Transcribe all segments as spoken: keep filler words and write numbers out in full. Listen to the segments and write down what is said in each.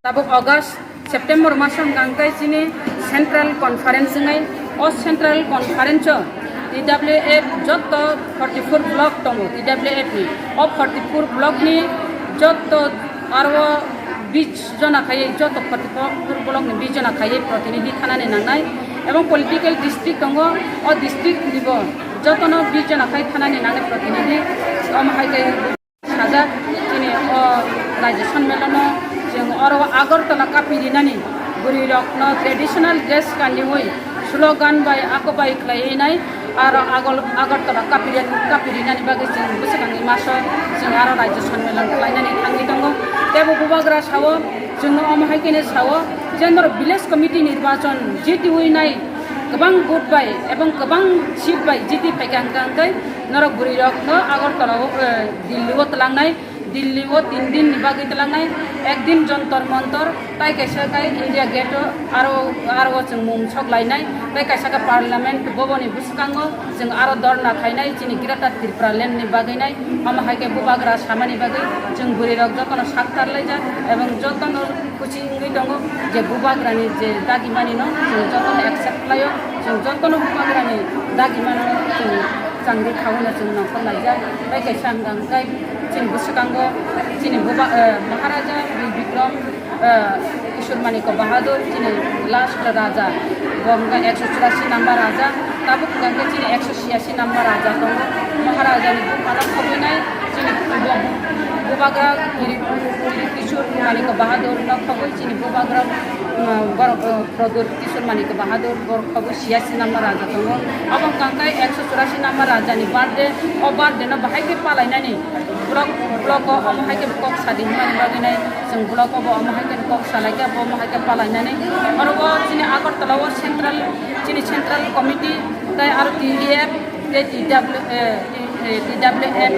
Tabuk August, September maso hwnkha hwnkhe chini Central Conference wngnai. O Central Conference o T W F joto forty four block tongo, T W F ni. O forty four block ni joto aro bis jona khaiwi, joto forty four block ni bis jona khaiwi protinidhi thanani nangnai. Ebong political district tongo, o district ni bo jotono bis jona khai thanani nangnai protinidhi. Omo hai khe sajak chini o Rajya Sanmelono chwng oro Agartala kapi rinani bwrwi rokno traditional dress kanwi slogan bai ako bai khlaiwi nai aro Agol-, Agartala kapi rin-, kapi rinani bagwi chwng bwswkangni maso chwng aro Rajya Sanmelon khlainani thangwi tongo. Tei bo bubagra sao, chwngno omo hai khe sao je norok village committee nirbachon jitiwi nai kwbang vote bai ebong kwbang seat bai jiti phaikha hwnkha hwnkhe norok bwrwi rokno Agartala o, eh, Delhi o twlangnai, Delhi o tin din ni bagwi twlangnai, ek din Jantar Mantar, tai kaisa khe India Gate o aro, aro o chwng mung sok lainai, tai kaisa khe Parliament boboni bwskango chwng aro dorna khainai chini Greater Tipraland ni bagwi nai, omo hai khe bubagra samani bagwi chwng bwrwi rok jotono sak tarlaijak ebong jotono Kuchi wngwi tongo je bubagrani je dagimani no chwng jotono accept khlaio, chwng jotono bubagrani dagimano chwng changri khawino chwng nongkhor laijak. Tei kaisa hwnkha hwnkhe chini bwswkango chini buba-, eh, Maharaja Bir Bikram, eh, Kishore Manikya Bahadur chini last raja, bo hwnkha ekso churasi number raja, tabuk hwnkha hwnkhe chini ekso chhiyasi number raja tongo. Maharajani bumano khobwinai chini bu-, bubagra Kiri-, Kishore Manikya Bahadur no khobwi chini bubagra, um, borok, uh, Pradyot Kishore Manikya Bahadur borok khobwi chhiyasi number raja tongo. Obo hwnkha hwnkhe ekso churasi number rajani birthday, o birthday no bahai khe palainani block, block o omo hai khe kok sadi hwnmani bagwi nai chwng block o bo omo hai khe kok salai khe bo omo hai khe palainani. Oro o chini Agartala o central, chini central committee tei aro T D F, tei T W, eh, T W F,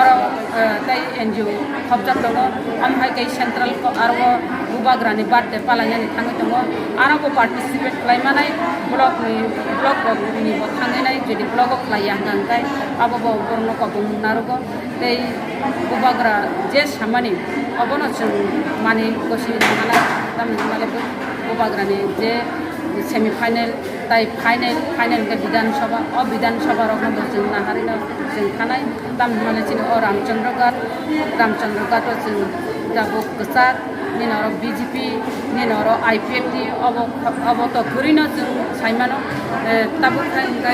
oro, eh, tei N G O khopjak tongo. Omo hai khe central ko aro bubagrani birthday palainani thangwi tongo. Aro bo participate khlai manai block ni, block rok ni bo thangwi nai, jodi block o khlai ya hwnkha hwnkhe abo bo borokno kobong narogo. Tei bubagra je samani obono chwng mani gosi nangna, tamni hwnmale bubagrani je semi final tai final, final hwnkhe Bidhan Sabha, o Bidhan Sabha rokno bo chwng naharino chwng thanai, tamni hwnmale chini o Ramchandra Ghat, Ramchandra Ghat o chwng tabuk kwchak, nini oro B J P, nini oro I P F T, obo, obo to kwrwino chwng saimano, eh, tabuk khai hwnkhe